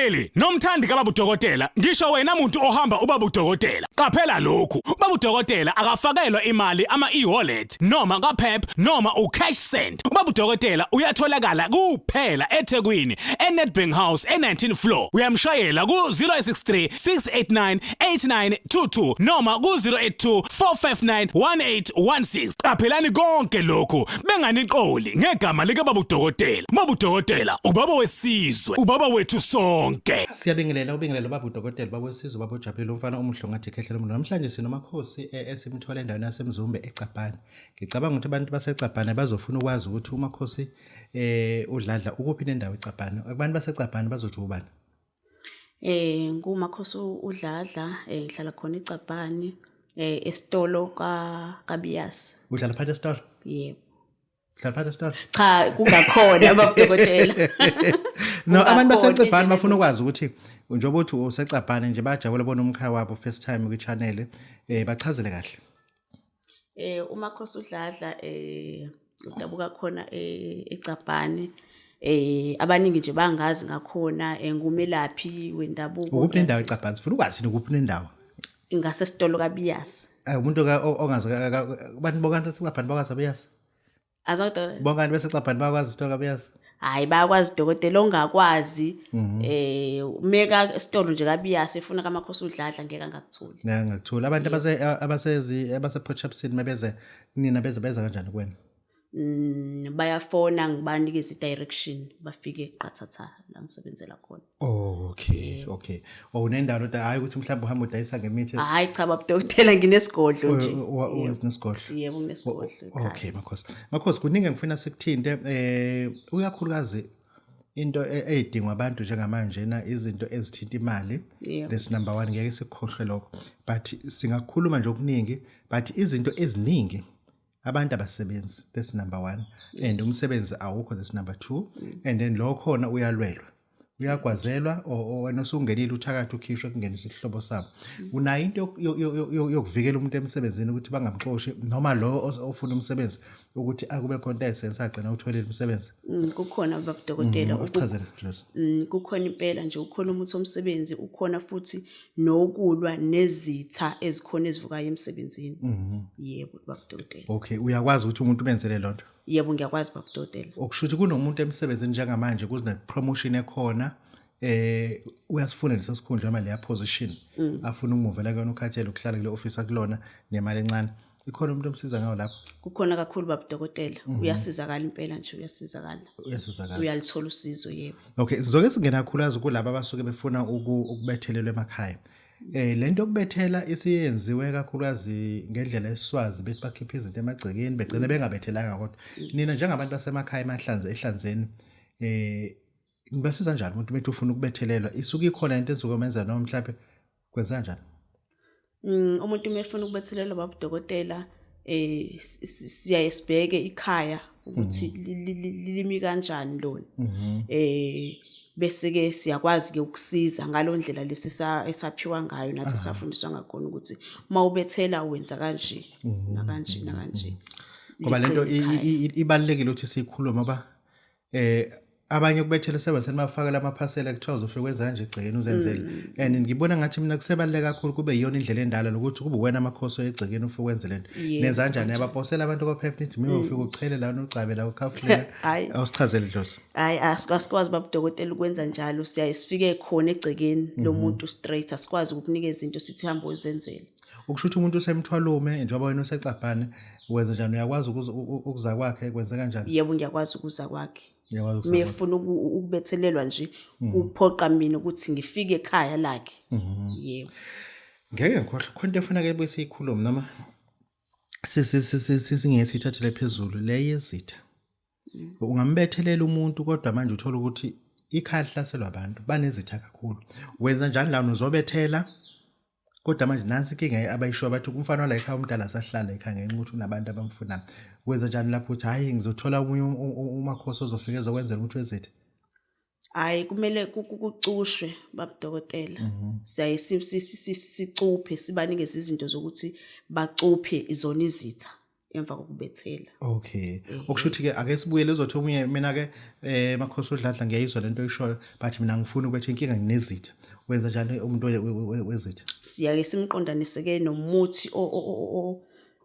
Mlaleli, nomthandi kababa udokotela, ngisho wena muntu ohamba ubaba udokotela. Qaphela lokhu, ubaba udokotela akafakelwa imali ama e-wallet noma kaPep noma uCash Send. Ubaba udokotela uyatholakala kuphela eThekwini eNedbank House e-19 floor. Uyamshayela ku-063 689 8922 noma ku-082 459 1816. Qaphelani konke lokhu benganiqoli ngegama likababa udokotela. Baba udokotela, ubaba wesizwe, ubaba wethu sonke. Siyabingelela ubingelela baba udokotela baba wesizwe baba ojabulile umfana omuhle ongathi ikhehle lomuntu. Namhlanje sinomakhosi eh, esimthola endaweni yaseMzumbe eCabhane. Ngicabanga ukuthi abantu baseCabhane bazofuna ukwazi ukuthi umakhosi eh uDladla ukuphi nendawo eCabhane. Abantu baseCabhane bazothi ubani? Eh ngumakhosi uDladla eh ngihlala khona eCabhane eh esitolo ka kaBiyasi. Udlala phakathi esitolo? Yebo. Uhlala phakathi esitolo? Cha kungakhona ababudokotela. No abantu baseCebhane bafuna ukwazi ukuthi njengoba uthi useCabhane nje bajabula bona umkhaya wabo first time kwi channel eh bachazele kahle. Eh uMakhosi uDladla eh udabuka khona eh, eCabhane eh abaningi nje bangazi ngakhona eh, ngumelaphi wendabuko. Ukuphi nendawo eCabhane? Sifuna ukwazi ukuphi nendawo. Ngasesitolo kaBiyasi. Eh umuntu ongazi abantu bonke baseCabhane bakwazi aBiyasi. Azodokotela. Bonke abantu baseCabhane bakwazi isitolo kaBiyasi. Hayi bayakwazi dokotela ongakwazi eh meka isitolo nje kaBiyasi efuna kaMakhosi uDladla ngeke angakutholi. Ngeke angakutholi. Abantu abase abasezi abase Port Shepstone mabeze kunina beze beza kanjani kuwena? Bayafona ngibanikeze i-direction bafike qathatha la ngisebenzela khona. Okay. Oh unendawo kodwa hayi ukuthi mhlawumbe uhamba udayisa ngemithi. Hayi cha babudokotela nginesigodlo nje. Unesigodlo. Yebo nginesigodlo. Okay makhosi. Makhosi kuningi engifuna sikuthinte eh uyakhulukazi into e, eyidingwa abantu njengamanje na izinto ezithinta imali. This number 1 ngeke sikukhohlwe lokho. But singakhuluma nje okuningi but izinto eziningi abantu abasebenzi that's number one and umsebenzi awukho that's number two and then lo khona uyalwelwa uyagwazelwa wena usungenile uthakathi ukhishwe kungenisa isihlobo sabo unayo into yokuvikela umuntu emsebenzini ukuthi bangamxoshi noma lo ofuna umsebenzi ukuthi akube khona into ayisenza agcina utholile umsebenzi Kukhona babudokotela usichazele please Kukhona impela nje ukhona umuthi omsebenzi ukhona futhi nokulwa nezitha ezikhona ezivukayo emsebenzini. Yebo babudokotela. Okay, uyakwazi ukuthi umuntu umenzele lonto? Yebo ngiyakwazi babudokotela. Okusho ukuthi kunomuntu emsebenzini njengamanje kuzine promotion ekhona eh uyasifuna leso sikhundla noma leya position afuna ukumuvela kuyona ukhathele ukuhlala kule office akulona nemali encane ikhona umuntu omsiza ngawo lapho Kukhona kakhulu babudokotela. Uyasizakala impela nje uyasizakala. Uyasizakala. Uyalithola usizo yebo. Okay, sizoke singena kakhulukazi kulaba abasuke befuna ukubethelelwa emakhaya. Eh lento yokubethela isiyenziwe kakhulukazi ngendlela esiswazi bethi bakhipha izinto emagcekeni begcine bengabethelanga kodwa. Nina njengabantu basemakhaya emahlanze ehlanzeni eh nibasiza kanjani umuntu bethi ufuna ukubethelelwa isuke ikhona into ezokumenza noma mhlawumbe kwenza kanjani? Umuntu uma efuna ukubethelelwa baba udokotela eh siyaye sibheke ikhaya ukuthi limi kanjani lona. Eh bese ke siyakwazi ke ukusiza ngalondlela lesi esaphiwa ngayo nathi safundiswa ngakhona ukuthi uma ubethela wenza kanje nakanje nakanje. Ngoba lento ibalulekile ukuthi siyikhulume ngoba eh abanye kubethele sebenziseni bafakela amaphasela kuthiwa uzofike wenza kanje egcekeni uzenzele and ngibona ngathi mina kusebaluleke kakhulu kube yiyona indlela endala lokuthi kube wena amakhosi egcekeni ufike wenze lento nenza kanjani abaposela abantu kwaphepha nithi mina ufike uchele la nogcabe la ukhafulele awusichazele dlozi hayi asikwazi babudokotela ukwenza njalo siyaye sifike khona egcekeni lomuntu straight asikwazi ukukunikeza into sithi hamba uzenzele ukusho ukuthi umuntu usemthwalume njengoba wena usecabhane wenza njani uyakwazi ukuza kwakhe kwenze kanjani yebo ngiyakwazi ukuza kwakhe mefuna ukubethelelwa nje kuphoqa mina ukuthi ngifike ekhaya lakhe yebo ngeke ngikhohlwe khona into efuna ke buye siyikhulume noma singeke siyithathele phezulu le yezitha ungambethelela umuntu kodwa manje uthola ukuthi ikhaya lihlaselwa abantu banezitha kakhulu wenza njani lana uzobethela Kodwa manje nansi inkinga abayishoyo bathi umfana wala ekhaya umdala asahlala ekhaya ngenxa ukuthi unabantu abamfunayo. Wenza njani lapho uthi hhayi ngizothola omunye umakhosi ozofika ezokwenzela ukuthi wezitha. Hhayi kumele kucushwe babudokotela. Siyaye sicuphe sibanikeze izinto zokuthi bacuphe izona izitha. Emva kokubethela. Okay, okusho ukuthi ke ake sibuyele, uzothi omunye, mina ke Makhosi uDladla, ngiyayizwa lento oyishoyo, but mina ngifuna ukubetha, inkinga nginezitha. Wenza njani umuntu wezitha? Siyake simqondanise ke nomuthi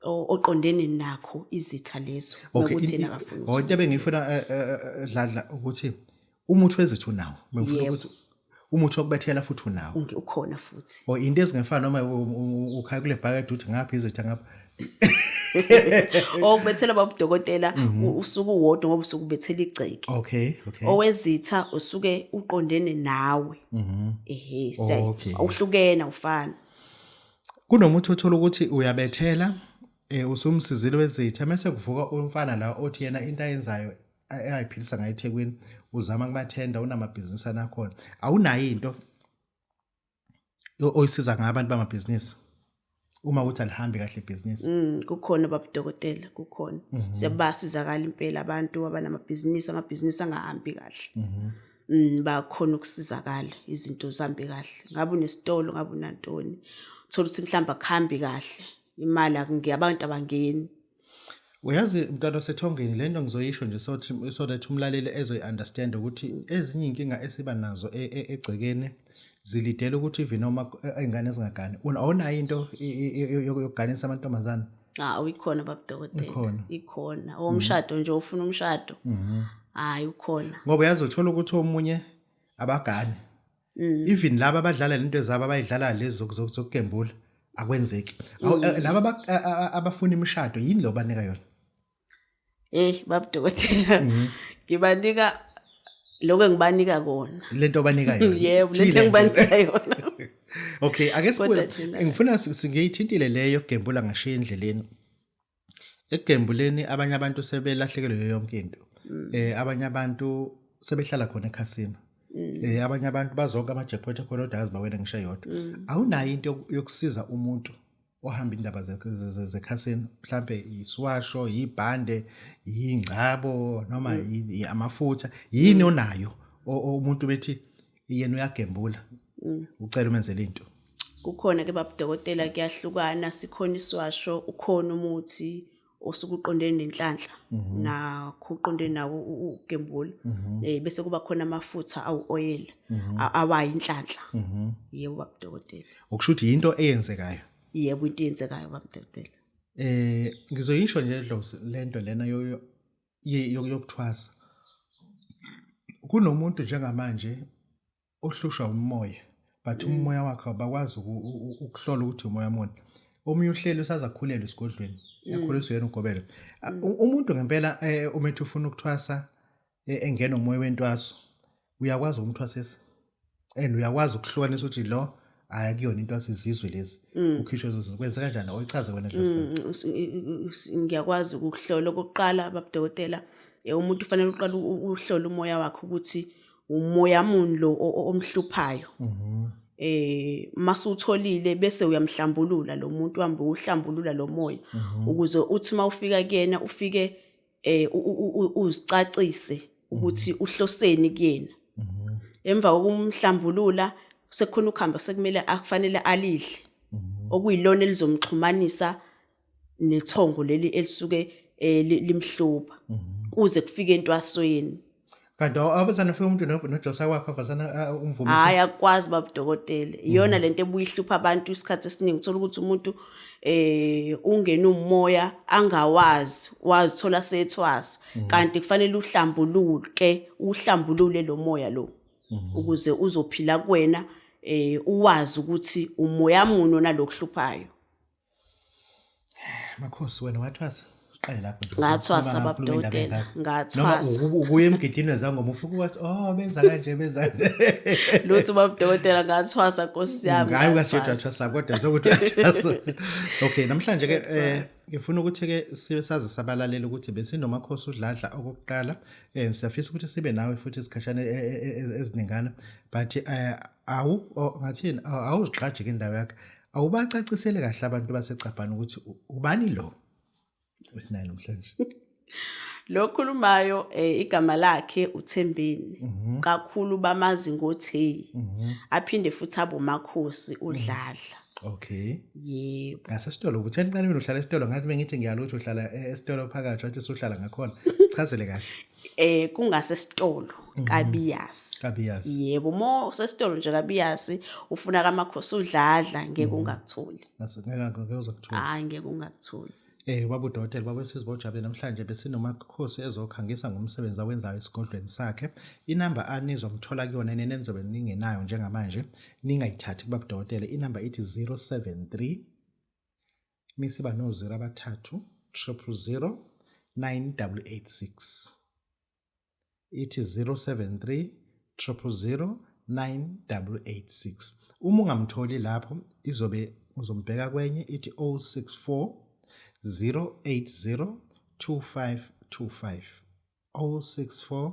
oqondene nakho izitha lezo, nokuthi yena akafuni. Oh, into ebengifuna Dladla ukuthi umuthi wezitha unawo, bengifuna ukuthi umuthi wokubethela futhi unawo? Ukhona futhi. O into ezingefana noma ukhaya kule bhakede uthi ngapha izitha ngapha? Okubethela, baba udokotela, usuke uwodwa ngoba usuke ubethela igceke. Owezitha usuke uqondene nawe, ehe, awuhlukene, awufani. Kunomuthi othola ukuthi uyabethela, usumsizile wezitha, mase kuvuka umfana la othi yena into ayenzayo engayiphilisa ngayo eThekwini uzama kubathenda, unamabhizinisi anakhona. Awunayo into oyisiza ngayo abantu bamabhizinisi uma ukuthi alihambi kahle ibhizinisi? Kukhona, baba udokotela, kukhona. Siyabasizakala impela abantu abanamabhizinisi, amabhizinisi angahambi kahle. Bakhona ukusizakala, izinto zihambe kahle. Ngabe unesitolo, ngabe unantoni. Uthola ukuthi mhlawumbe akuhambi kahle. Imali abantu abangeni. Uyazi mntwana osethongeni, lento ngizoyisho nje so that umlaleli ezoyi-understand ukuthi ezinye iy'nkinga esiba nazo egcekeni zilidele ukuthi even noma iy'ngane ezingagani. Awunayo into yokuganisa amantombazane? Cha, uyikhona, baba dokotela. Ikhona. Ikhona. Owomshado nje, ufuna umshado. Hayi, ukhona. Ngoba uyazi uthola ukuthi omunye abagani. Even laba abadlala lento zabo abayidlala lezi zokugembula akwenzeki. Laba abafuna imishado, yini lo banika yona? Eh, baba dokotela. Ngibanika lokho engibanika kona. Lento obanika yona. Yebo, lento engibanika yona. Okay, ake sibuye. Ngifuna singiyithintile leyo yokugembula ngashiya endleleni. Ekugembuleni abanye abantu sebelahlekelwe yonke into. Abanye abantu sebehlala khona ekhasino. Abanye abantu bazonke ama-jackpot akhona kodwa akazi bawena ngisho eyodwa. Awunayo into yokusiza umuntu ohamba indaba zekhasino, mhlambe iswasho, ibhande, ingcabo noma amafutha, yini onayo umuntu bethi yena uyagembula, ucela umenzele into? Kukhona ke, baba dokotela, kuyahlukana, sikhona iswasho, ukhona umuthi osuke uqondene nenhlanhla nakho uqondene nawo ukugembula, bese kuba khona amafutha awu-oil awayi inhlanhla. Yebo, baba dokotela. Okusho ukuthi yinto eyenzekayo. Yebo, into eyenzekayo, baba dokotela. Ngizoyisho nje dlozi lento lena yokuthwasa. Kunomuntu njengamanje ohlushwa umoya, but umoya wakhe abakwazi ukuhlola ukuthi umoya muni. Omunye uhleli usaza kukhulelwa esigodlweni, yakhuliswa yena ugobelo. Umuntu ngempela uma ethi ufuna ukuthwasa, engena umoya wentwaso, uyakwazi ukumthwasisa and uyakwazi ukuhlukanisa ukuthi lo ayakuyona intwaso, izizwe lezi ukhishwe zozo, kwenza kanjani? Oyichaze wena, dlozi. Ngiyakwazi ukuhlola. Okokuqala, babudokotela, umuntu ufanele uqale uhlole umoya wakhe ukuthi umoya muni lo omhluphayo. Masutholile bese uyamhlambulula lo muntu, uhambe uhlambulula lo moya ukuze uthi mawufika kuyena ufike uzicacise ukuthi uhloseni kuyena. Emva kokumhlambulula sekukhona ukuhamba, sekumele akufanele alidle okuyilona elizomxhumanisa nethongo leli elisuke limhlupha kuze kufike entwasweni. Kanti avazana ufika umuntu nojosa wakhe, avazana umvumise? Hayi, akukwazi, babudokotela. Iyona lento ebuye ihlupha abantu isikhathi esiningi, uthola ukuthi umuntu ungena umoya angawazi, wazithola sethwasa, kanti kufanele uhlambuluke, uhlambulule lo moya lo ukuze uzophila kuwena, uwazi ukuthi umoya muni onalokuhluphayo. Makhosi, wena wathwasa? Siqale lapho nje. Ngathwasa, Ukhuluma baba indaba dokotela, engaka. Ngathwasa. Noma ukuya emgidini wezangoma ufike wathi, "Oh, benza kanje, benza kanje." Lutho, baba dokotela, ngathwasa, nkosi yami. Hayi, ukasiyodwa. Ngathwasa. Wathwasa kodwa silokuthi wathwasa. Okay, namhlanje ke Ngathwasa. Ngifuna ukuthi ke sibe sazi sabalaleli ukuthi besinoMakhosi uDladla okokuqala. Siyafisa ukuthi sibe nawe futhi isikhashana eziningana, but awu ngathini, awuziqhaji ke indawo yakhe. Awubacacisele kahle abantu baseCabhana ukuthi ubani lo esinaye namhlanje. Lo khulumayo, igama lakhe uThembeni. Kakhulu bamazi ngoThey. Aphinde futhi abe uMakhosi uDladla. Okay. Yebo. Ngasesitolo ubutheni qala mina uhlala esitolo ngathi bengithi ngiyala ukuthi uhlala esitolo phakathi wathi usuhlala ngakhona. Sichazele kahle. Kungasesitolo kaBiyasi. KaBiyasi. Yebo, mo usesitolo nje kaBiyasi ufuna kaMakhosi uDladla ngeke ungakutholi. Ngeke uzokuthola. Hayi, ngeke ungakutholi. Baba udokotela, baba wesizwe bojabule namhlanje besinoMakhosi ezokhangisa ngomsebenzi awenzayo esigodlweni sakhe. Inamba anizomthola kuyona nenizobe ningenayo njengamanje ningayithathi kubaba udokotela. Inamba ithi 073 misiba no 0 abathathu 000 9886. Ithi 073 000 9886. Uma ungamtholi lapho izobe uzombheka kwenye ithi 064 080 2525, 064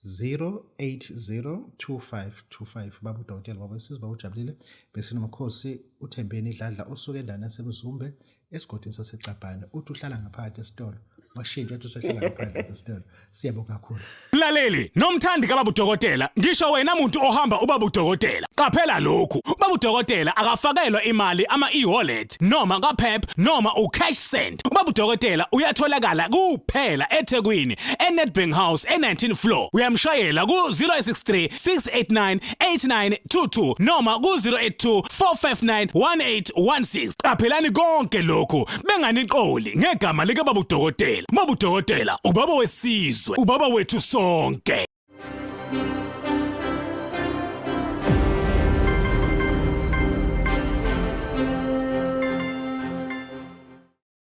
080 2525. Baba udokotela, baba wesizwe, baba ujabulile, besinoMakhosi uThembeni Dladla osuke endaweni yaseMzumbe esigodini saseCabhane. Uthi uhlala ngaphakathi esitolo, washintsha wathi usehlala ngaphandle esitolo. Siyabonga kakhulu. Mlaleli nomthandi kababa udokotela, ngisho wena muntu ohamba ubaba udokotela, qaphela lokhu: ubaba udokotela akafakelwa imali ama e-wallet noma kaPep noma uCash Send. Ubaba udokotela uyatholakala kuphela eThekwini, eNedbank House, e19 floor. Uyamshayela ku-063 689 8922 noma ku-082 459 1816. Qaphelani konke lokhu, benganiqoli ngegama likababa udokotela. Baba udokotela ubaba wesizwe, ubaba wethu sonke.